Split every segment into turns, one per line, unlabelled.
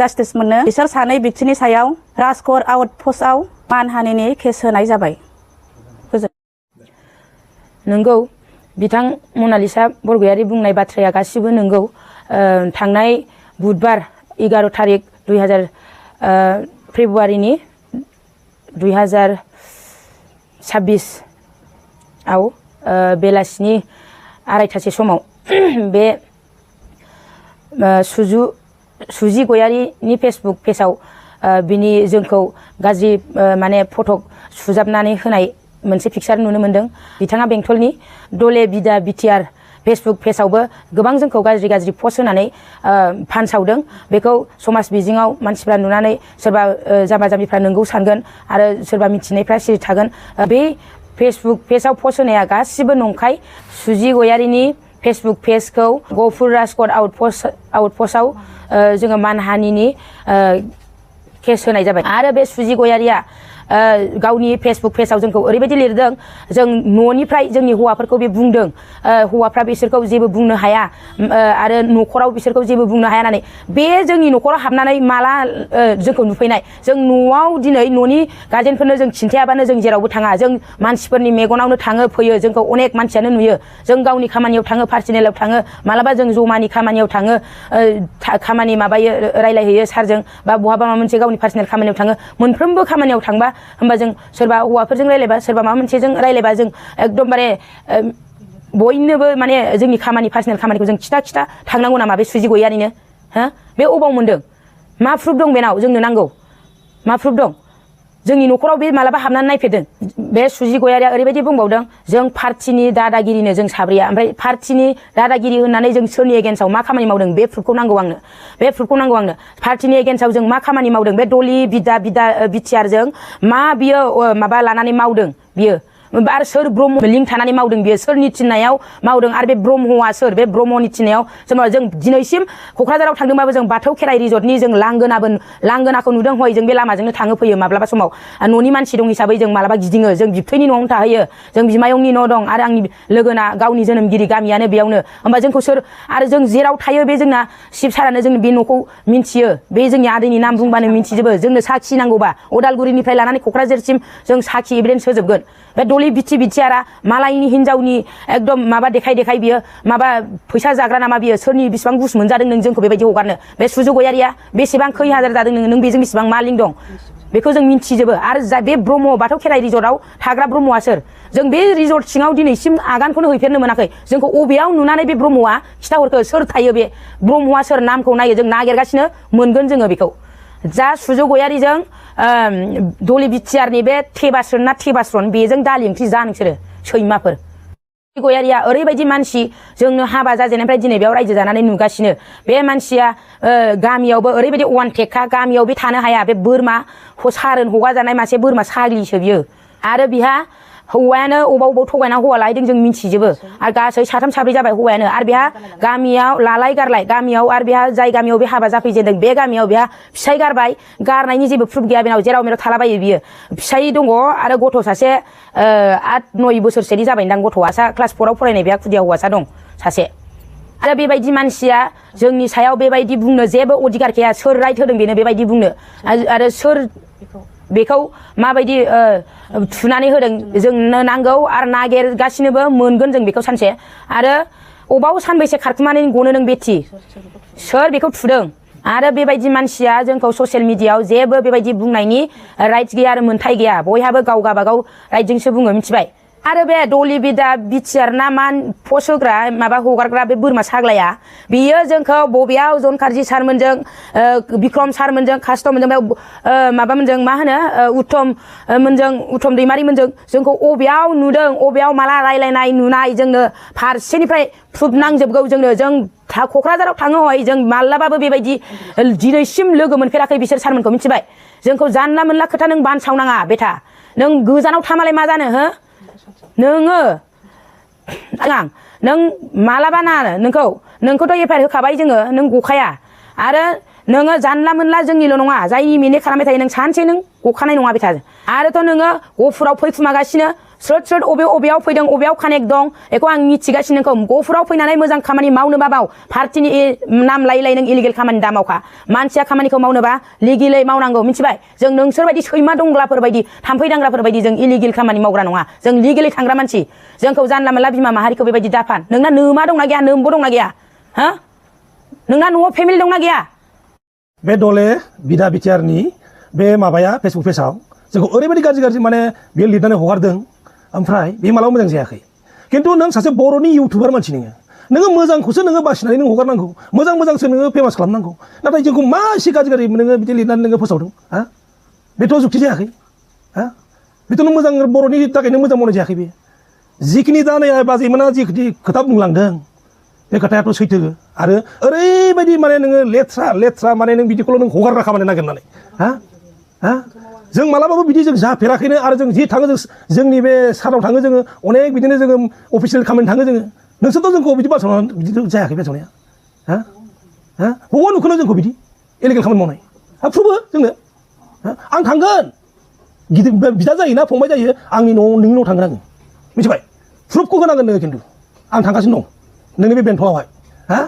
Justice मोननो बिसोर सानै व्यक्तिनि सायाव राजक'ट आउटपस्टआव मानहानिनि केस होनाय जाबाय।
नंगौ बिथां मनालिसा बरगयारी बुंनाय बाथ्राया गासिबो नंगौ। थांनाय बुधबार 11 तारिख फेब्रुवारिनि 2026 आव बेलासिनि 2:30 समाव बे सुजि गयारीनि फेसबुक पेजाव बिनि जोंखौ गाज्रि माने फटक सुजाबनानै होनाय मोनसे पिक्चार नुनो मोनदों। बिथाङा बेंटलनि दले बिदा बिटिआर फेसबुक पेजावबो गोबां जोंखौ गाज्रि पस्ट होनानै फानसावदों। बेखौ समाज बिजोङाव मानसिफ्रा नुनानै सोरबा जाम्बा जाम्बिफ्रा नंगौ सानगोन आरो सोरबा मिथिनायफ्रा सिरि थागोन। बे फेसबुक पेजाव पस्ट होनाया गासिबो नंखाय। सुजि गयारीनि फेसबुक पेजखौ गहपुर राजक'ट आउटपस्टआव जोङो मानहानिनि केस होनाय जाबाय। आरो बे सुजि गयारीया गावनि फेसबुक पेजाव जोंखौ ओरैबायदि लिरदों, जों न'निफ्राय जोंनि हौवाफोरखौ बे बुंदों, हौवाफ्रा बिसोरखौ जेबो बुंनो हाया आरो न'खराव बिसोरखौ जेबो बुंनो हाया होननानै। बे जोंनि न'खराव हाबनानै माला जोंखौ नुफैनाय? जों न'आव दिनै न'नि गार्जेनफोरनो जों खिन्थायाबानो जों जेरावबो थाङा। जों मानसिफोरनि मेगनावनो थाङो फैयो, जोंखौ अनेक मानसियानो नुयो। जों गावनि खामानियाव थाङो, पार्सनेलाव थाङो, मालाबा जों जमानि खामानियाव थाङो, खामानि माबायो रायलायहैयो सारजों, बा बहाबा माबा मोनसे गावनि पार्सनेल खामानियाव थाङो। मोनफ्रोमबो खामानियाव थांबा होमबा जों सोरबा हौवाफोरजों रायलायबा, सोरबा माबा मोनसेजों रायलायबा जों एकदमबारे बयनोबो माने जोंनि खामानि पार्सनेल खामानिखौ जों खिथा थांनांगौ नामा बे सुजि गयारीनो? हो? बे अबाव मोनदों? मा प्रुफ दं बेनाव? जोंनो नांगौ। मा प्रुफ दं? जोंनि न'खराव बे मालाबा हाबनानै नायफेरदों? बे सुजि गयारीया ओरैबायदि बुंबावदों, जों पार्टिनि दादागिरिनो जों साब्रैया। ओमफ्राय पार्टिनि दादागिरि होननानै जों सोरनि एगेन्स्टआव मा खामानि मावदों? बे प्रुफखौ नांगौ आंनो। बे प्रुफखौ नांगौ आंनो। पार्टिनि एगेन्स्टआव जों मा खामानि मावदों? बे दलि बिटिआरजों मा बियो माबा लानानै मावदों बियो? आरो सोर ब्रह्म लिंक थानानै मावदों बियो? सोरनि थिननायाव मावदों? आरो बे ब्रह्मआ सोर? बे ब्रह्मनि थिननायाव जेनेबा जों दिनैसिम क'क्राझाराव थांदोंबाबो जों बाथौ खेराइ रिजर्टनि जों लांगोनाखौ नुदों। हय जों बे लामाजोंनो थाङो फैयो माब्लाबा समाव। न'नि मानसि दं हिसाबै जों मालाबा गिदिङो। जों बिबथैनि न'आवनो थाहैयो, जों बिमायंनि न' दं, आरो आंनि लोगोना गावनि जोनोमगिरि गामियानो बेयावनो। होमबा जोंखौ सोर? आरो जों जेराव थायो बे जोंना शिब सारानो जों बे न'खौ मिन्थियो। बे जोंनि आदैनि नाम बुंबानो मिन्थिजोबो। जोंनो साखि नांगौबा उदालगुरिनिफ्राय लानानै क'क्राझारसिम जों साखि एभिडेन्स होजोबगोन। बे दलि बिटिआरा मालायनि हिनजावनि एकदम माबा देखाय बियो माबा फैसा जाग्रा नामा बियो? सोरनि बेसेबां घुस मोनजादों नों जोंखौ बेबायदि हगारनो? बे सुजि गयारीया बेसेबां खै हाजार जादों नों बेजों बेसेबां मा लिंक दं? बेखौ जों मिन्थिजोबो। आरो बे ब्रह्म बाथौ खेराइ रिजर्टआव थाग्रा ब्रह्मआ सोर? जों बे रिजर्ट सिङाव दिनैसिम आगानखौनो हैफेरनो मोनाखै। जोंखौ अबेयाव नुनानै बे ब्रह्मआ खिथाहरखो? सोर थायो बे ब्रह्मआ सोर? नामखौ नायो, जों नागिरगासिनो मोनगोन जोङो बेखौ। जा सुजि गयारीजों दलि बिटिआरनि बे थेबास्रन ना थेबास्रन बेजों दालि ओंख्रि जा नोंसोरो सैमाफोर। गयारीया ओरैबायदि मानसि, जोंनो हाबा जाजेननायनिफ्राय दिनै बेयाव रायजो जानानै नुगासिनो। बे मानसिया गामियावबो ओरैबायदि अवानटेकखा, गामियाव बे थानो हाया। बे बोरमा सारोन हगारजानाय मासे बोरमा साग्लिसो बियो। आरो बिहा हौवायानो अबाव थगायना हौवा लाहैदों जों मिन्थिजोबो। आरो गासै 3 4 जाबाय हौवायानो। आरो बेहा गामियाव लालाय गारलाय, गामियाव आरो बेहा जाय गामियाव बे हाबा जाफैजेनदों बे गामियाव बेहा फिसाय गारबाय। गारनायनि जेबो प्रुफ गैया बेनाव, जेराव मेराव थालाबायो बियो। फिसाय दङ आरो गथ' सासे 8-9 बोसोरसोनि जाबायदां गथ'आ, क्लास 4आव फरायनाय बेहा खुदिया हौवासा दं सासे। आरो बेबायदि मानसिया जोंनि सायाव बेबायदि बुंनो जेबो अधिकार गैया। सोर राइट होदों बेनो बेबायदि बुंनो? आरो सोर बेखौ माबायदि थुनानै होदों? जोंनो नांगौ आरो नागिरगासिनोबो मोनगोन जों बेखौ सानसे। आरो अबाव सानबैसे खारखुमानानै गनो नों बेथि? सोर बेखौ थुदों? आरो बेबायदि मानसिया जोंखौ ससियेल मिडियाआव जेबो बेबायदि बुंनायनि राइट्स गैया आरो मोन्थाय गैया। बयहाबो गाव गावबागाव राइटजोंसो बुङो, मिथिबाय? आरो बे दलि बिटिआर ना मा पस्ट होग्रा माबा हगारग्रा बे बोरमा साग्लाया, बियो जोंखौ बबेयाव जनकार्जि सारमोनजों, बिक्रम सारमोनजों, कास्टमोनजों, माबामोनजों मा होनो उत्तम दैमारिमोनजों जोंखौ अबेयाव नुदों, अबेयाव माला रायलायनाय नुनाय जोंनो फारसेनिफ्राय प्रुफ नांजोबगौ जोंनो। जों क'क्राझाराव थाङो हय, जों माब्लाबाबो बेबायदि दिनैसिम लोगो मोनफेराखै बिसोर सारमोनखौ, मिथिबाय? जोंखौ जानला मोनला खोथा नों बानसावनाङा बेटा। नों गोजानाव थामालाय मा जानो? हो नोङो नों मालाबा ना नोंखौथ' एफआइआर होखाबाय जोङो, नों गखाया। आरो नोङो जानला मोनला जोंनिल' नङा जायनि मिनिट खालामबाय थायो नों सानसे नों गखानाय नङा बे थार आरोथ' नोङो गफुराव फैखुमागासिनो स्रोद स्रोद अबेयाव फैदों अबेयाव कानेक्ट दं बेखौ आं मिथिगासिनो नोंखौ गफुराव फैनानै मोजां खामानि मावनोबा माव पार्टिनि नाम लायै नों इलिगेल खामानि दा मावखा मानसिया खामानिखौ मावनोबा लिगेलै मावनांगौ मिथिबाय जों नोंसोरबायदि सैमा दंग्राफोर बायदि थाम्फै दांग्राफोर बायदि जों इलिगेल खामानि मावग्रा नङा जों लिगेलै थांग्रा मानसि जोंखौ जानला मोनला बिमा माहारिखौ बेबायदि दाफान नोंना नोमा दंना गैया नोमबो दंना गैया हो नोंना न'आव फेमिलि दंना गैया
बे दले बिदा बिटिआरनि बे माबाया फेसबुक पेजाव जोंखौ ओरैबायदि गाज्रि माने बेयो लिरनानै हगारदों ओमफ्राय बे मालाबा मोजां जायाखै खिन्थु नों सासे बर'नि इउटुबार मानसि नोङो मोजांखौसो नोङो बासिनानै नों हगारनांगौ मोजांसो नोङो फेमास खालामनांगौ नाथाय जोंखौ मा एसे गाज्रि नोङो बिदि लिरनानै नोङो फोसावदों हा बेथ' जुक्ति जायाखै हा बेथ' नों मोजां बर'नि थाखायनो मोजां मावनाय जायाखै बे जिखिनि दा नै बाजैमोना जिखिनि खोथा बुंलांदों बे खोथायाथ' सैथो आरो ओरैबायदि माने नोङो लेथ्रा माने नों बिदिखौल' नों हगारग्रा खामानि नागिरनानै हा जों मालाबाबो बिदि जों जाफेराखैनो आरो जों जि थाङो जोंनि बे साराव थाङो जोङो अनेक बिदिनो जोङो अफिसियेल खामानि थाङो जोङो नोंसोरथ' जोंखौ बिदि बासावनानै बिदि जायाखै बासावनाया हा बबाव नुखोनो जोंखौ बिदि इलिगेल खामानि मावनाय प्रुफबो जोंनो आं थांगोन गिदिर बिदा जायोना फंबाय जायो आंनि न'आव नोंनि न'आव थांगोन आङो मिथिबाय प्रुफखौ होनांगोन नोङो खिन्थु आं थांगासिनो दं नोंनि बे बेंथलावहाय हा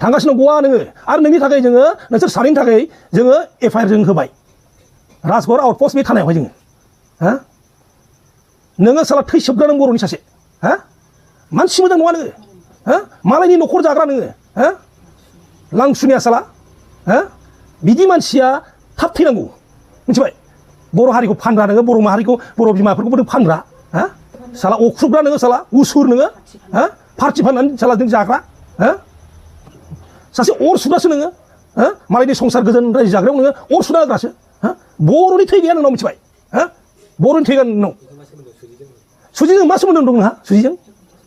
थांगासिनो दं गवा नोङो आरो नोंनि थाखाय जोङो नोंसोर सानैनि थाखाय जोङो एफआइआर जों होबाय राजगर आउटपस्ट बे थानायावहाय जोङो हा नोङो साला थैसोबग्रा नों बर'नि सासे हा मानसि मोजां नङा नोङो हा मालायनि न'खर जाग्रा नोङो हा लांसुनिया साला हा बिदि मानसिया थाब थैनांगौ मिथिबाय बर' हारिखौ फानग्रा नोङो बर' माहारिखौ बर' बिमाफोरखौबो नों फानग्रा हा साला अख्रुबग्रा नोङो साला उसुर नोङो हा पार्टि फाननानै साला नों जाग्रा हा सासे अर सुग्रासो नोङो हा मालायनि संसार गोजोन रायजो जाग्रायाव नोङो अर सुना होग्रासो हा बर'नि थै गैया नोंनाव मिथिबाय हा बर'नि थै गैया नोंनाव सुजिजों मा सोमोन्दो दं नोंहा सुजिजों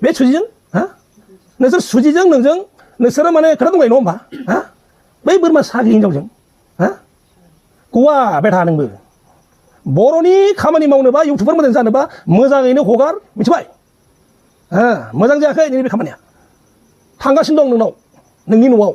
बे सुजिजों हा नोंसोर सुजिजों नोंसोरो माने खोथा दंलाय नङा होमबा हा बै बोरमा सागि हिनजावजों हा गवा बेथा नोंबो बर'नि खामानि मावनोबा इउटुबार मोजां जानोबा मोजाङैनो हगार मिथिबाय मोजां जायाखै नोंनि बे खामानिया थांगासिनो दं नोंनाव नोंनि न'आव